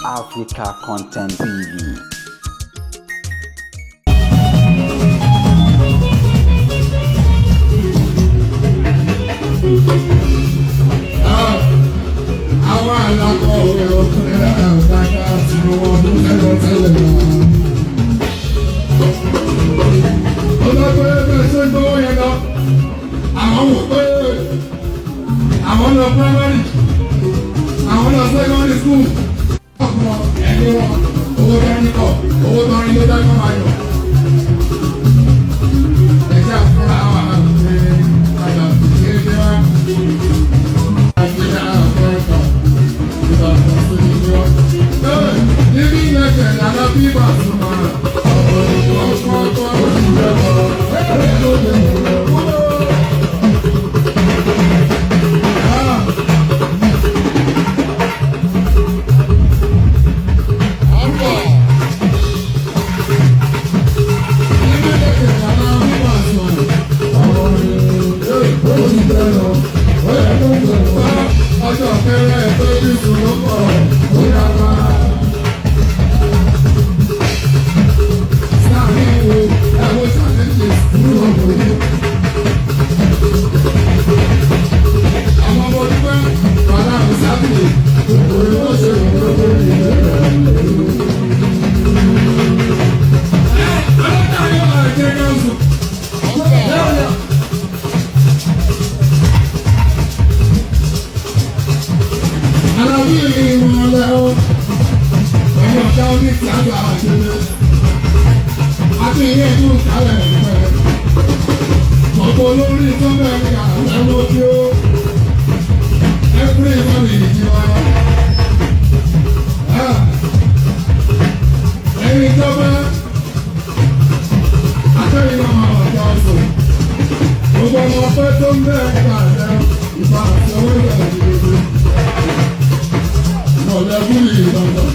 Africa Content TV. Àwọn àlàkọ̀ òwe ọkùnrin náà dáká tí wọ́n tún lẹ́nu tẹ́lẹ̀ náà. Ọlọ́pẹ́ bẹ́ẹ̀ ṣe ń gbówó yẹn lọ. Àwọn wò pé àwọn lọ primary, àwọn lọ secondary school. Ọkùnrin ẹni wọn, owó dání kọ̀, owó tọrin ló dání máa yọ. Ẹ̀jẹ̀ àfúrà wà ní àyàfi kéde wá. Ọjọ́ kẹrẹ tó bí sùn ló pọ̀ ó yára. Sáàrin wo ẹ̀wọ̀n challenges kúrò lórí. Àwọn ọmọ onígbẹ́ bàbá mi sábìlì òun ló ṣe òun lórí ìlú rẹ̀. Ẹ ọlọ́dà yóò máa jẹ́ gáàsù. Alábí ìmọ̀lẹ́ o, ẹ̀yìn ọ̀gá oníṣàgbà àjẹlẹ̀. Àti ilé ìlú kálẹ̀ ìpẹ́. Ọ̀pọ̀ olórí tó bẹ̀rẹ̀ àlẹ́ tí ó. Ẹkùnrin ìmọ̀lẹ̀ ìdí wa. Ẹ̀yin ìjọba, akẹ́yìn ọmọ ọ̀gá ọ̀sùn. Gbogbo ọmọ ọpẹ́ tó ń bẹ̀rẹ̀ àlẹ́ ìbá àti owó ìgbà ìdìbò. Ìmọ̀lẹ́ fún ìgbàgbọ́.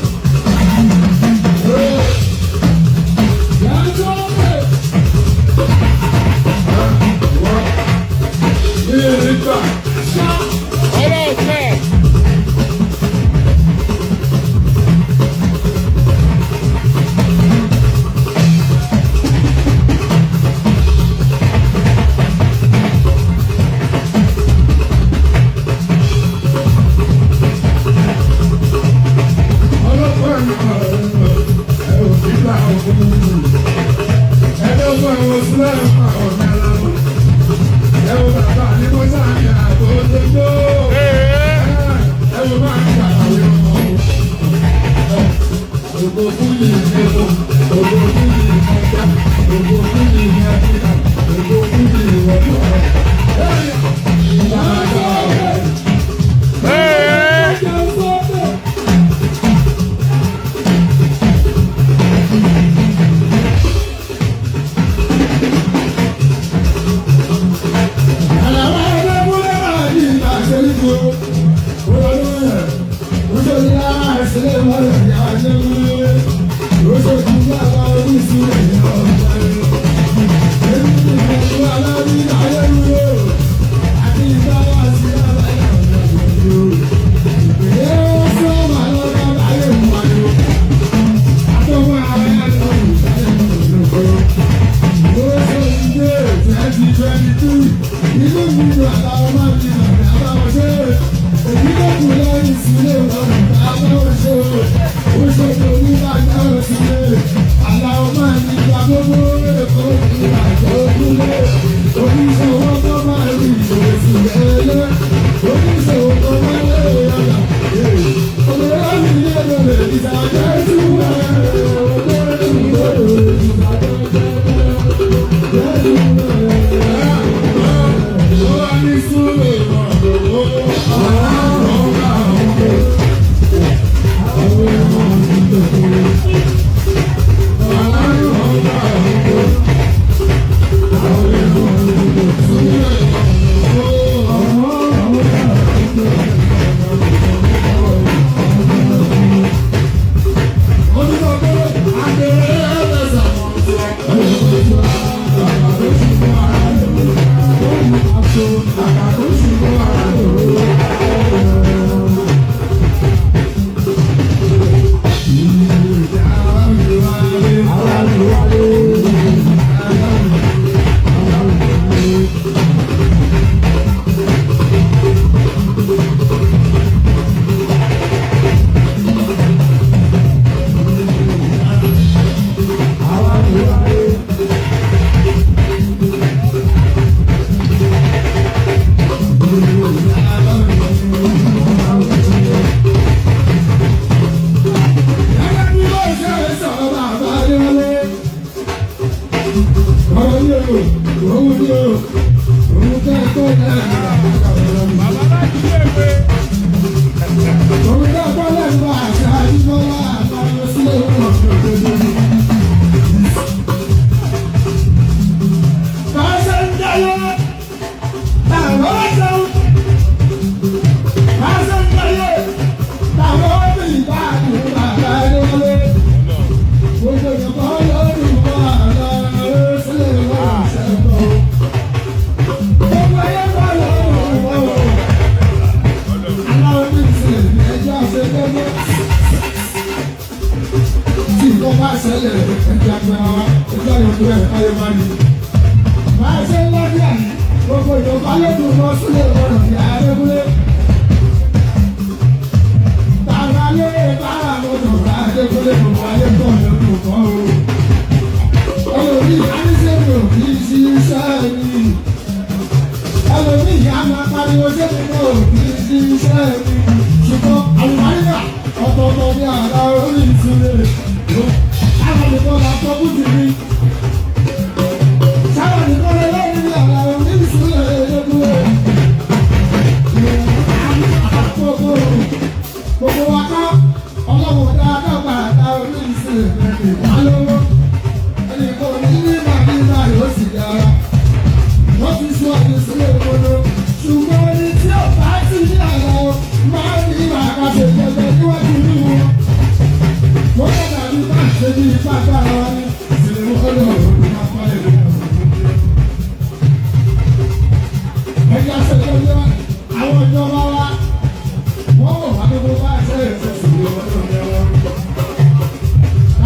tẹ́lẹ̀ ẹ̀jẹ̀ àgbẹ̀rẹ̀ wa ẹ̀jẹ̀ àyọ̀kúrẹ́ káyọ̀ máa ní. Máa ṣe ń lọ́dí àyè gbogbo ìjọba lẹ́dùn mọ́ sílẹ̀ ọ̀rọ̀ ní Adékúnlé. Tààrà lé bára mọ́tò Adékúnlé gbogbo ayé pọ̀ lójú kọ́ o. Ẹlòmíì á ní sẹ́mi ò kì í ṣiṣẹ́ mi. Ẹlòmíì á máa pariwo sẹ́mi náà ò kì í ṣiṣẹ́ mi. Ṣùgbọ́n àlùbáríkà ọ̀tọ̀ọ̀tọ̀ ní àrà orí ìtúlẹ̀. Àwọn nìkan là sọ fún ti mi. Sáwọn nìkan lè lẹ́yìn ní àrà orí ìtúlẹ̀ lẹ́dúró. Gbogbo gbogbo wa ká ọlọ́run dáadáa gbàdá orí ìtúlẹ̀ wà lọ́wọ́. Ẹnì kan ní ní màmí náà yóò sì dára. Wọ́n ti sọ ìsílẹ̀ ìpolówó. Ṣùgbọ́n ẹni tí ò bá ti ní àlọ́ máa ń ní àkàṣe jẹjẹ níwájú ní wọn. Wọ́n dàgbà bí bá ṣe ní ipá agbára wa ní ìsìlẹ̀ ìwọ́lẹ̀ òun máa kọ́lé ní ọ̀rọ̀. Ẹja ṣe lọ́jọ́ àwọn ìjọba wa, wọ́n wọ̀ wá gbogbo bá ṣe ìfẹsùn ní ọdún yẹn.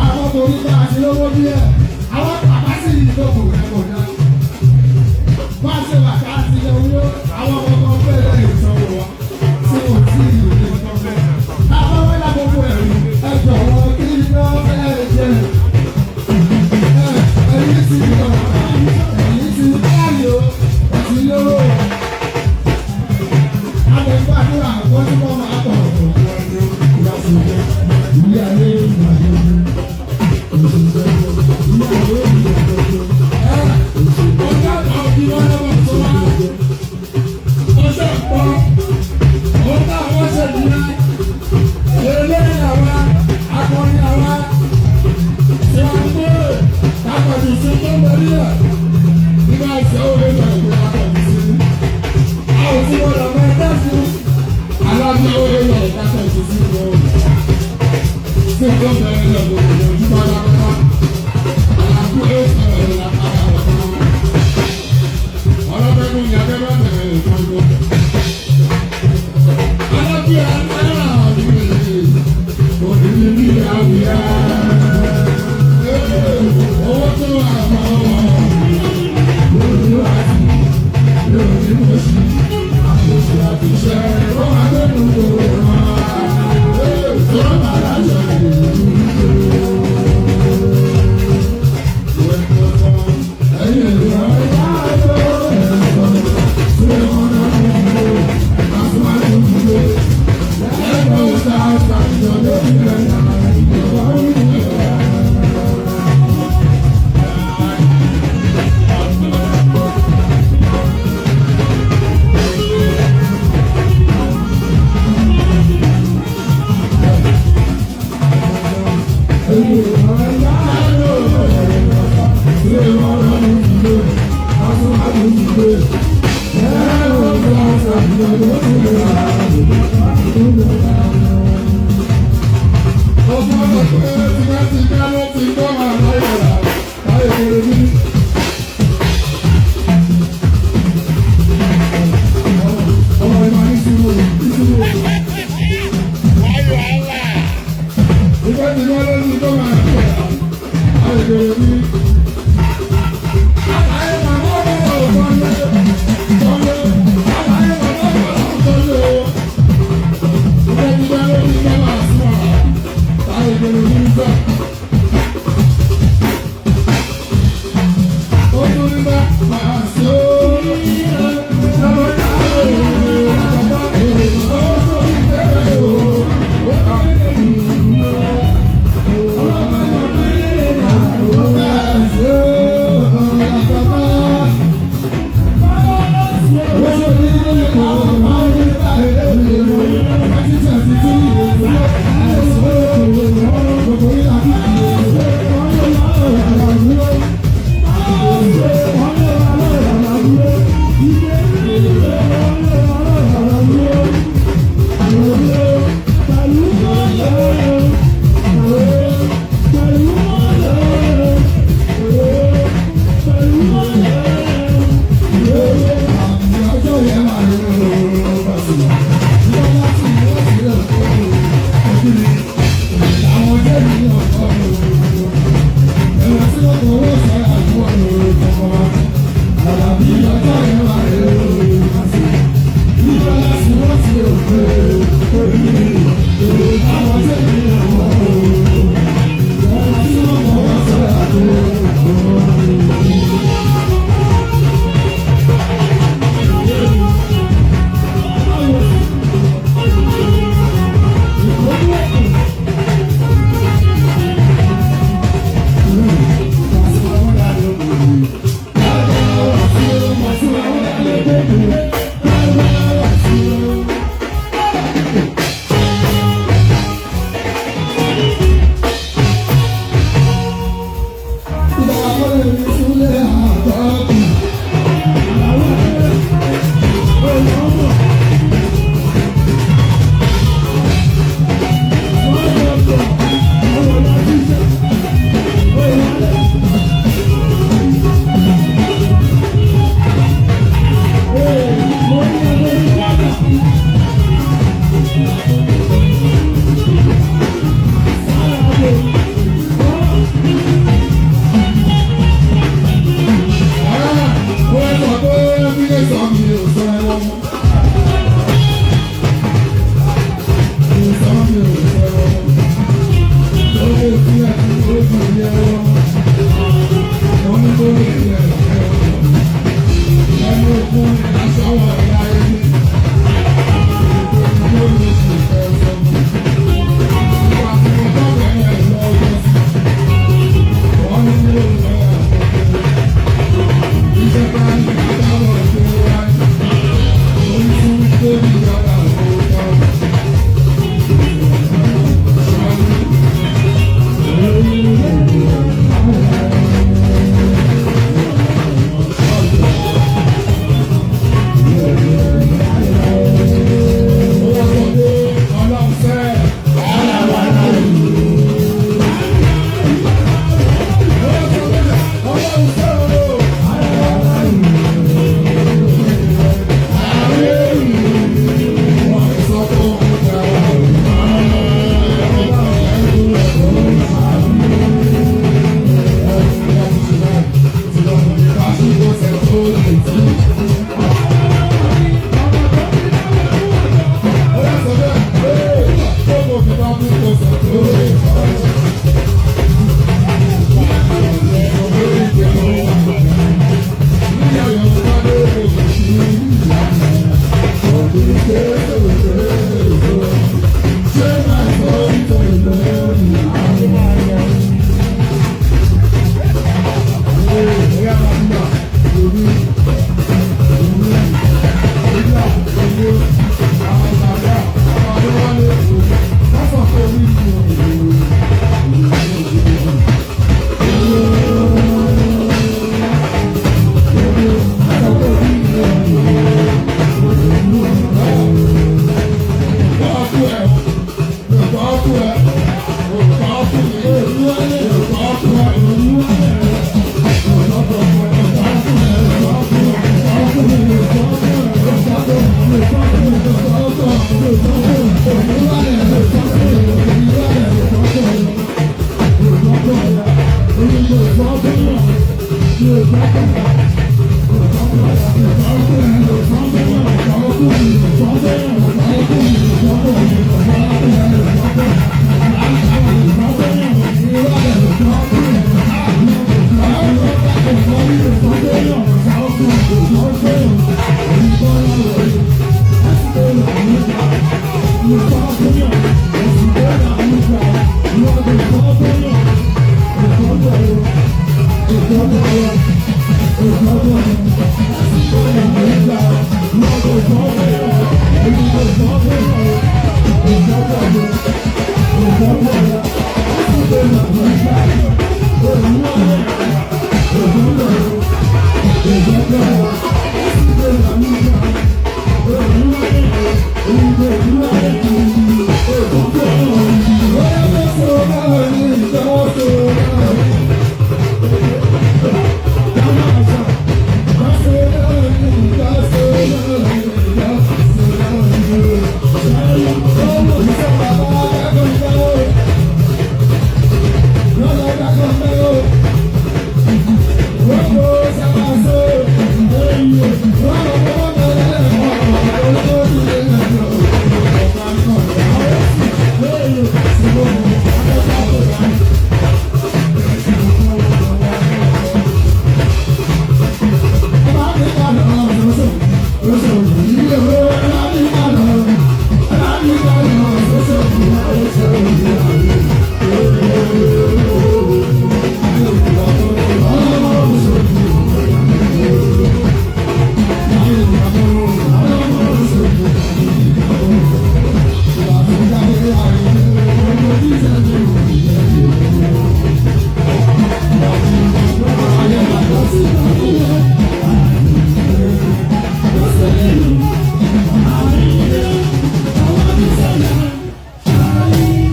Àwọn torí bá a ṣe lówó díẹ̀, àwọn bàbá sì yí ìdókòwò rẹ̀ kò dá. Bá a ṣe wà ká ti jẹun yó, àwọn ọmọ ọmọ fẹ́rẹ̀ ìsanwó wa tí wọ́n ti ìlú ní. Àwọn wọn yà gbogbo ẹ̀rù ẹ jọ̀wọ́ kí iná fẹ́ jẹ. Ẹ̀yin ti lọ, ẹ̀yin ti báyò, ẹ̀yin lówó. Àwọn ìgbàdúrà wọ́n ti kọ́ máa tọ̀ ọ̀pọ̀ ilé ayé ìgbà yẹn. Ilé ayé ìgbà yẹn. Ọjọ́ òbí wọn lọ́wọ́ tó wá. Ọjọ́ pọ̀, ó bá wọn ṣe nìyẹn. Eléyìí àwa, akọrin àwa, tí wọ́n gbé kápẹ́tù sí tó ń bẹ̀rẹ̀ yẹ̀. Nígbà tí ó lè lọ ìgbé kápẹ́tù sí. A ò tí wọ́n lọ mọ ẹgbẹ́ fún. Alábí ó lè lọ kápẹ́tù sí ìwọ̀n. Tí ó bẹ̀rẹ̀ lọ gbogbo ojú bá lápá. Àlàkù ó sọ̀rọ̀ lápá ọ̀kan. Ọlọ́pẹ́kùn ni akẹ́kọ̀ọ́ tẹ̀lé ìtọ́jú. Alábí àná òní ní àwùyá. Owó tó wà fọwọ́ lójú àti lójú mọ̀ṣí. Àṣìṣe àtúnṣe ó máa gbẹ́nu gbòòrò wọn. Tó máa láṣọ ìlú. Ẹ̀yìn ìlú ọ̀rẹ́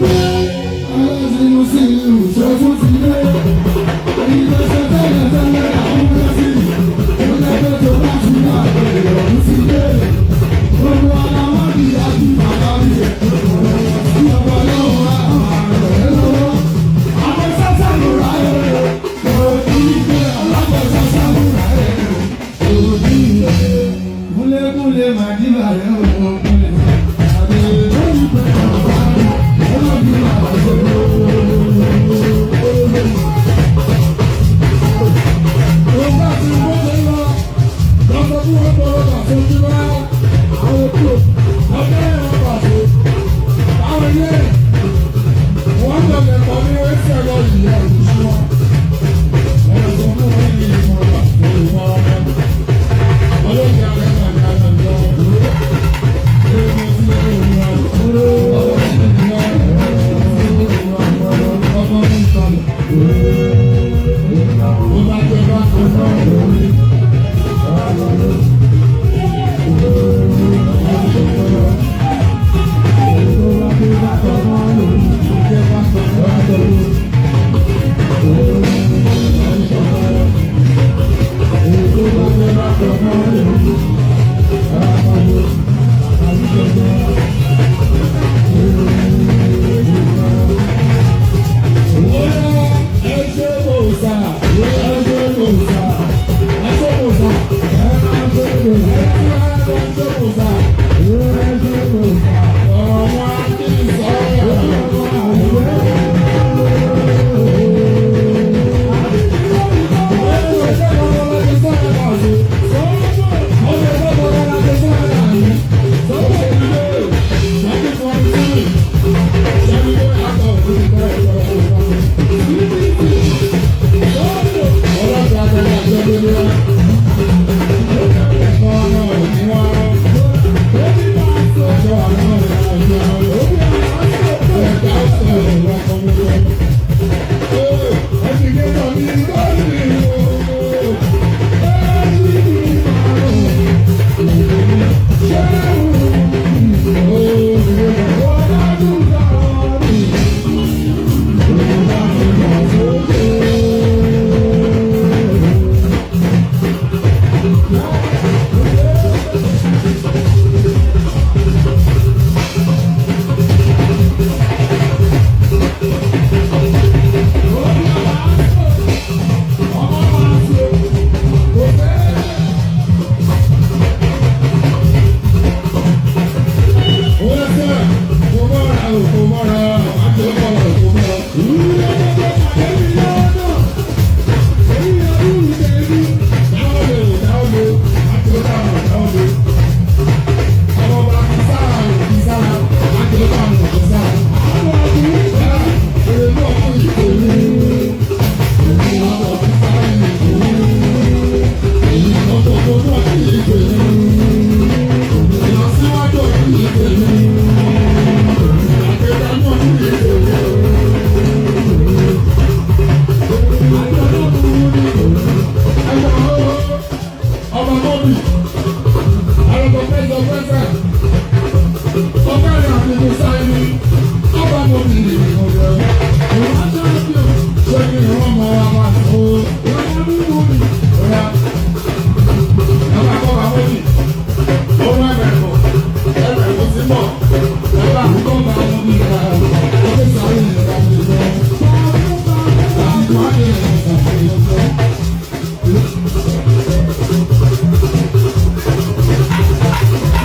Thank you.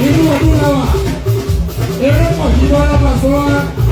Inú ọdún la wà, eré pọ̀ yí wá lábàá sọ́wọ́.